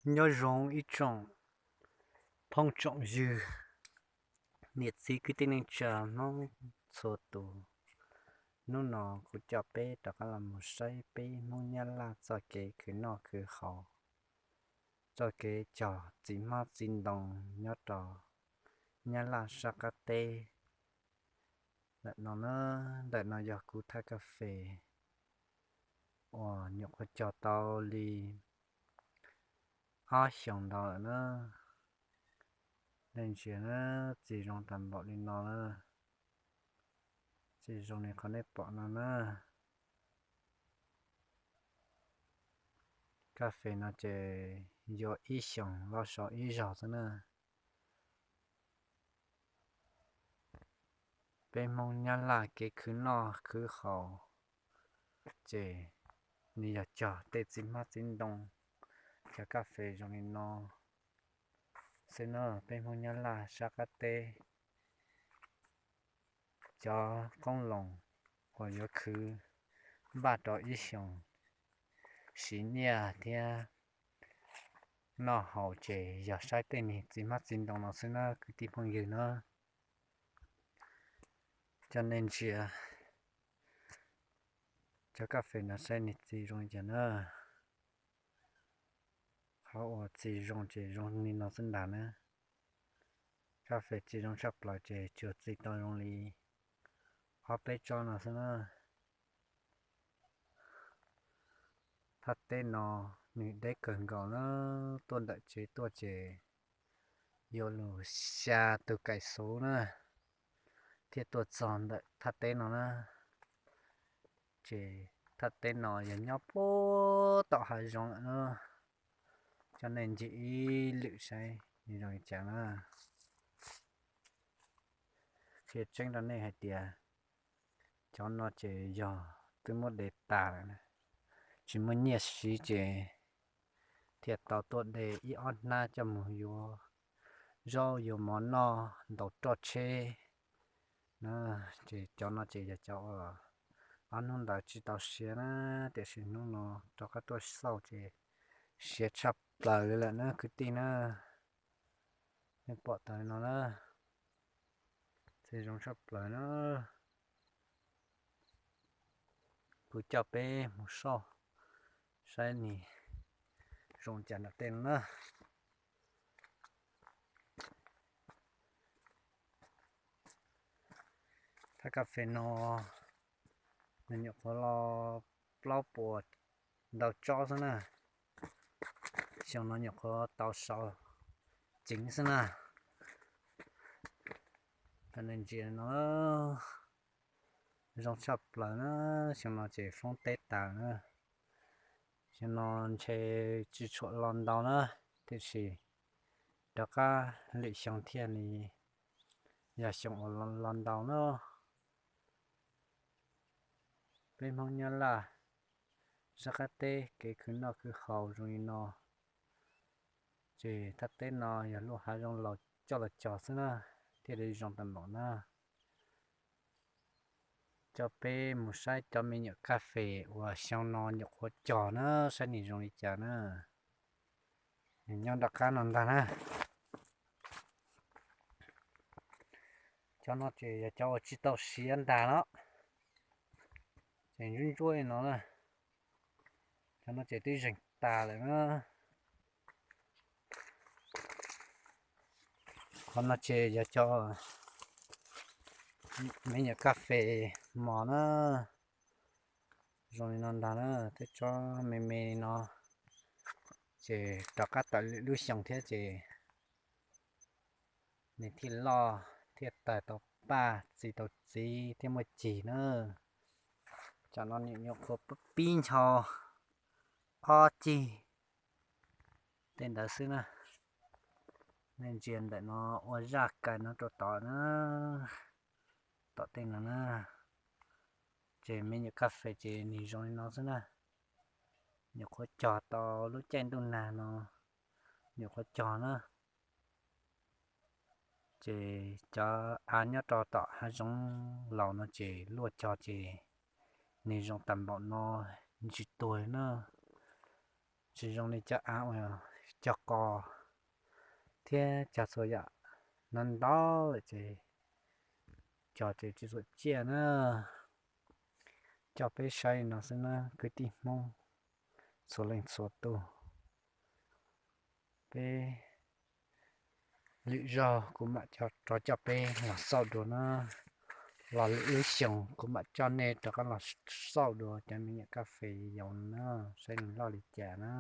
Nyob zoo ib tsoom phooj tsoom ywg, niam txiv kwv tij neej tsa Hmoob txhua tus. Hnub no kuv coj peb rov qab los mus saib peb Hmoob Nyab Laj txoj kev khwv noj khwv haus, txoj kev cog txiv hmab txiv ntoo nyob rau Nyab Laj sab qab teb. Ntawm no na, ntawm no yog kuv thaj kas fes uas nyuam qhuav cog tau li ob xyoos ntau lawm na. Nej ntsia na, txiv zoo tag npaum li no na. Txiv zoo li qhov nej pom no na. Kas fes no ces yuav ib xyoos loj so ib zaug xwb na. Peb Hmoob Nyab Laj kev khwv noj khwv haus ces nws yog cog tej txiv hmab txiv ntoo, cov kas fes zoo li no xwb na. Peb Hmoob Nyab Laj sab qab teb cov qoob loo uas yuav khwv npaj rau ib xyoos siv nyiaj thiab noj haus ces yog saib tej niag txiv hmab txiv ntoo no xwb na kwv tij phooj ywg na. Coj nej ntsia cov kas fes no saib niag txiv zoo li cas na. Qhov uas txiv zoo ces zoo li no xwb ntag na. Kas fes txiv zoo tshaj plaws ces tsuas txiv tau zoo li ob peb tsob no xwb na. Thaj teb no nws deb kawg nkaus na, tuaj ntawm tsev tuaj ces yuav luag xya tus kaim xuv na thiaj tuaj txog ntawm thaj teb no na. Ces thaj teb no yog nyob puag tom hav zoov lawm na. Coj nej ntsia ib lwm saib nws zoo li cas na. Qhia tseeb rau nej hais tias cov no ces yog twb muab de tas lawm, tsis muaj nyiaj siv ces thiaj tau tuaj de ib ob hnab coj mus yuav zaub yuav mov noj ntaus roj tsheb na. Ces cov no ces yog cov uas ob hnub ntawd tsis tau siav na, tiam sis hnub no rov qab tuaj xauj ces siav tshaj plaws li lawm na kwv tij na. Nej pom tau no na, txiv zoo tshaj plaws na. Kuv coj peb mus xauj saib nws zoo cas nram tej no na. Thaj kas fes no nws nyuam qhuav los plaub puas ntau tsob xwb na. Xyoo no nyuam qhuav tau sau ceev xwb na. Cov nej ntsia no zoo tshaj plaws na. Xyoo no ces foob teb tas na. Xyoo no ntshe tsis tshua los ntau na, tiam sis rov qab lwm xyoo thiaj li yog xyoo uas los ntau na. Peb Hmoob Nyab Laj sab qab teb kev khwv noj khwv haus zoo li no, ces thaj teb no yog lub hav zoov laus coj los cog xwb na, thiaj li zoo tag npaum na. Coj peb mus saib cov me nyuam kas fes uas xyoo no nyuam qhuav cog na, saib nws zoo li cas na. Nws nyob nram qab no ntag na. Cov no ces yog cov uas tsis tau siav ntag no, ces ntsuab ntsuab li no na. Cov no ces twb zeeg tas lawm na. Qhov no ces yog cov me nyuam kas fes mos na, zoo li no ntag na, tej tsob me me li no, ces rov qab tawm lwm lub xyoo thiab ces nws thiaj loj thiaj tawg tau paj txi tau txiv thiaj muaj cig na. Cov no nws nyuam qhuav pib ncho ob cig tej ntawd xwb na. Nej ntsia ntawm no ua zaj kais no rau tod na, tom tej no na. Ces me nyuam kas fes ces nws zoo li no xwb na. Nyuam qhuav cog tau lub caij ntuj nag no, nyuam qhuav cog na. Ces cov av nyob rau tom hav zoov laus no ces luaj cog ces nws zoo tag npaum no, ntsis tuag na. Tsis zoo li cov av uas cog qos thiab cog txhua yam no ntau lawm ces cog ces tsis txuam ciaj na. Coj peb saib li no xwb na kwv tij Hmoob txhua leej txhua tus. Peb lwm zaug kuv mam rov coj peb los xauj dua na. Los lwm lub xyoo kuv mam coj nej rov qab los xauj dua cov me nyuam kas fes yoos na, saib nws loj li cas na.